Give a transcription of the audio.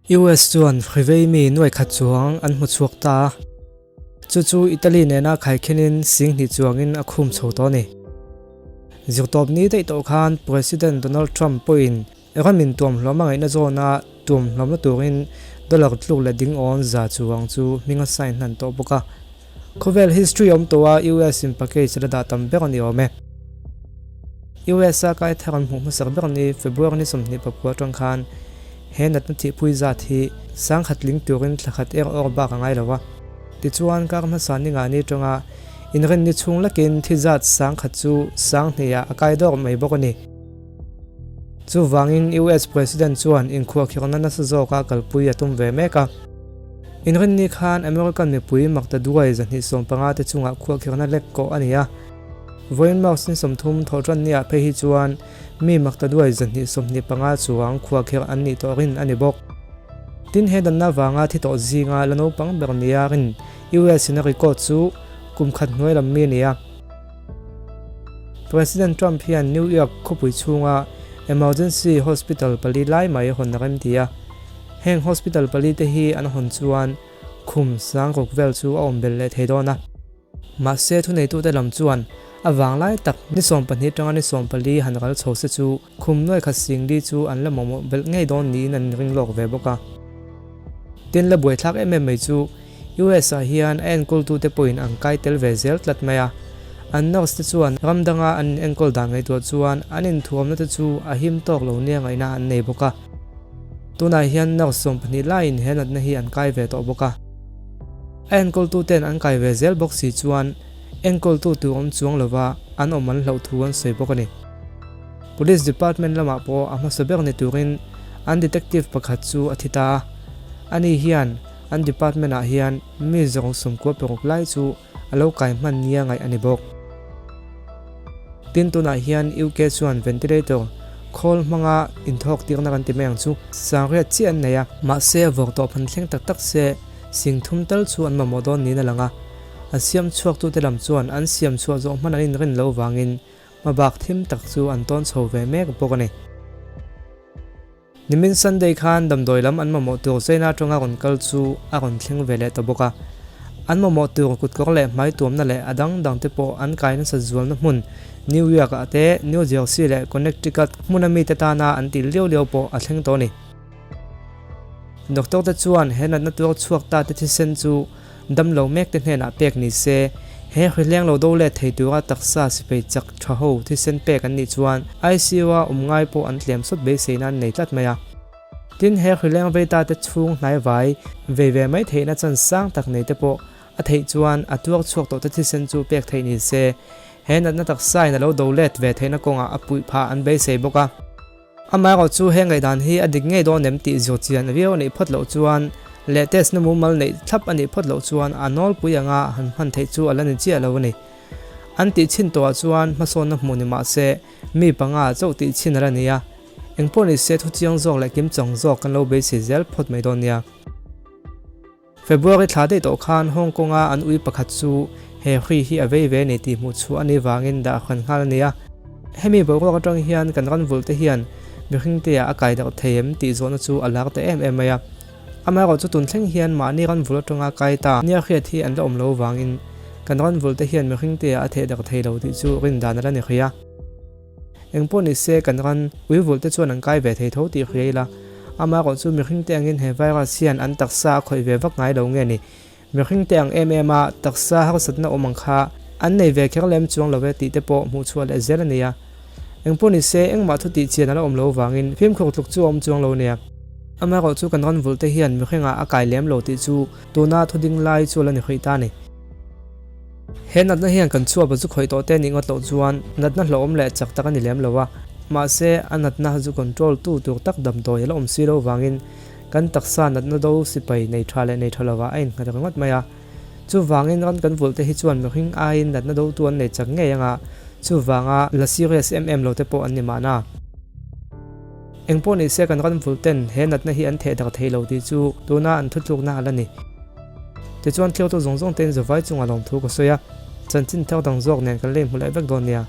US chuan hrivei mi nuai khat chuang an hmu chhuak ta a, chu chu Italy nena khaikhinin singhnih chuangin a khum chho tawh a ni. Zirtawp ni daih tawh khan President Donald Trump pawhin ramin tuamhlawm a ngaihna zawna tuamhlawmna turin dollar tluk leh ding awn za chuang chu hming a sign hnan tawh bawk a. Khawvel history awm tawha US in package la dah tam ber a ni awm e. US a kai thar an hmuh hmasak ber ni February ni 24 atang khan he natna thihpui zat hi sangkhat ling turin thla khat er awr bak a ngai lo a. Tichuan kar hmasa ni nga ni atanga inrinni chhung lakin thi zat sangkhat chu sang hnih ah a kai dawr mai bawk a ni. Chuvangin US President chuan inkhuahkhirhna nasa zawka kalpui a tum ve mek a. Inrinni khan American mipui makta duai 250 te chungah khuahkhirhna lek kawh a ni a. Vawiin March ni 30 thawhtanni ah phei hi chuan mi makta duai 225 chuang khuahkhirh an nih tawh rin a ni bawk. Tin he danna vanga thi tawh zinga la naupang ber nia rin US in a record chu kum khat hnuai lam mi a ni a. President Trump hian New York khawpui chhunga emergency hospital pali lai mai hawn a rem ti a. Heng hospital pali te hi an hawn chuan khum sang ruk vel chu a awm belh leh thei dawn a. Mahse thuneitute lam chuan a vanglai tak ni 12 tanga ni 14 han ral chho se chu khum nuai khat singli chu an la mamawh belh ngei dawn niin an ring lawk ve bawk a. Tin la buaithlak em em mai chu US ah hian a enkawltute pawhin an kai tel ve zel tlat mai a. An nurse te chuan ram danga an enkawl dan ngaihtuah chuan an inthuamna te chu a him tawk lo nia ngaihna an nei bawk a. Tunah hian nurse 12 laiin he natna hi an kai ve tawh bawk a. A enkawltuten an kai ve zel bawk si chuan enkawltu tur awm chuang lova an awm an hlauh thu an sawi bawk a ni. Police department lamah pawh a hmasa ber ni turin an detective pakhat chu a thi ta a. Ani hian an department ah hian mi zawng 96 lai chu a lo kai hman nia ngaih a ni bawk. Tin tunah hian UK chuan ventilator khawl hmanga inthawk tirna kan ti mai ang chu sangriat chiah an nei a. Mahse a vawk tawh phan thleng tak tak se sing thum tal chu an mamawh dawn niin a lang a. A siam chhuaktute lam chuan an siam chhuah zawh hman an inrin lo vangin hmabak thim tak chu an tawn chho ve mek bawk a ni. Nimin Sunday khan damdawi lam an mamawh tur China atanga rawn kal chu a rawn thleng ve leh ta bawk a. An mamawh tur kutkawr leh hmai tuamna leh a dang dang te pawh an kai nasa zualna hmun New York ah te, New Jersey leh Connecticut hmuna mite tana an tih liau liau pawh a thleng tawh a ni. Doctor te chuan he natna tuar chhuak ta te thisen chu Damlo mekte hnenah pek ni se, he hrihleng lo do let thei tura taksa sipai chak tha ho thisen pek an nih chuan ICU-a awm ngai pawh an tlem sawt beiseina an nei tlat mai a. Tin, he hrihleng veita te chhung hnai vai vei ve mai theihna chan sang tak nei te pawh a theih chuan a tuar chhuak tawh te thisen chu pek theih ni se, he natna taksain a lo do let ve theihna kawngah a puih phah an beisei bawk a. Amaherawh chu he ngaihdan hi a dik ngei dawn em tih zawh chian viau a nih phawt loh chuan leh test na mumal neih thlap a nih phawt loh chuan a nawlpui anga han hman theih chu a la ni chiah lo a ni. An tih chhin tawhah chuan hmasawnna hmuh ni mah se mi panga chauh tih chhin a la ni a, engpawh ni se thuchiang zawk leh kimchang zawk kan lo beisei zel phawt mai dawn nia. February thla daih tawh khan Hong Kong-a an ui pakhat chu he hri hi a vei ve a ni tih hmuh chhuah a nih vangin dah hran nghal a ni a. Hemi boruak atang hian kan ran vulh te hian mihring te ah a kai darh thei em tih zawhna chu a lar ta em em mai a. Amaherawh chu tun thleng hian mahni ran vulh atanga kai ta nia hriat hi an la awm lo vangin kan ran vulh te hian mihring te ah a theh darh thei lo tih chu rin dan a la ni hrih a. Engpawh ni se kan ran ui vulh te chuan an kai ve thei tho tih hria ila, amaherawh chu mihring te angin he virus hian an taksa a khawih ve vak ngai lo nge ni? Mihring te ang em em a taksa harsatna awm ang kha an nei ve kher lem chuang lo e tih te pawh hmuh chhuah leh zel a ni a. Engpawh ni se engmah thu tih chian a la awm lo vangin fimkhur tluk chu a awm chuang lo nia. Amaherawh chu kan ran vulh te hian mihringah a kai lem lo tih chu tuna thu ding lai chu a la ni hrih ta a ni. He natna hian kan chhuah ba zu khawih tawh te nih ngawt loh chuan natna hlauhawm leh chak tak a ni lem lo a, mahse a natna zu control tu tur tak damdawi a la awm si lo vangin kan taksa natna do sipai nei tha leh nei tha lovah a innghat ringawt mai a. Chuvangin ran kan vulh te hi chuan mihring aiin natna do tu an nei chak ngei anga chuvanga la serious em em lo te pawh an ni mahna. Engpawh ni se kan ran vulh ten he natna hi an theh darh thei lo tih chu tuna an thutlukna a la ni. Tichuan thiltu zawng zawng tein zavai chungah lawmthu ka sawi a, chanchin thar dang zawk nen kan lei hmu leh vek dawn nia.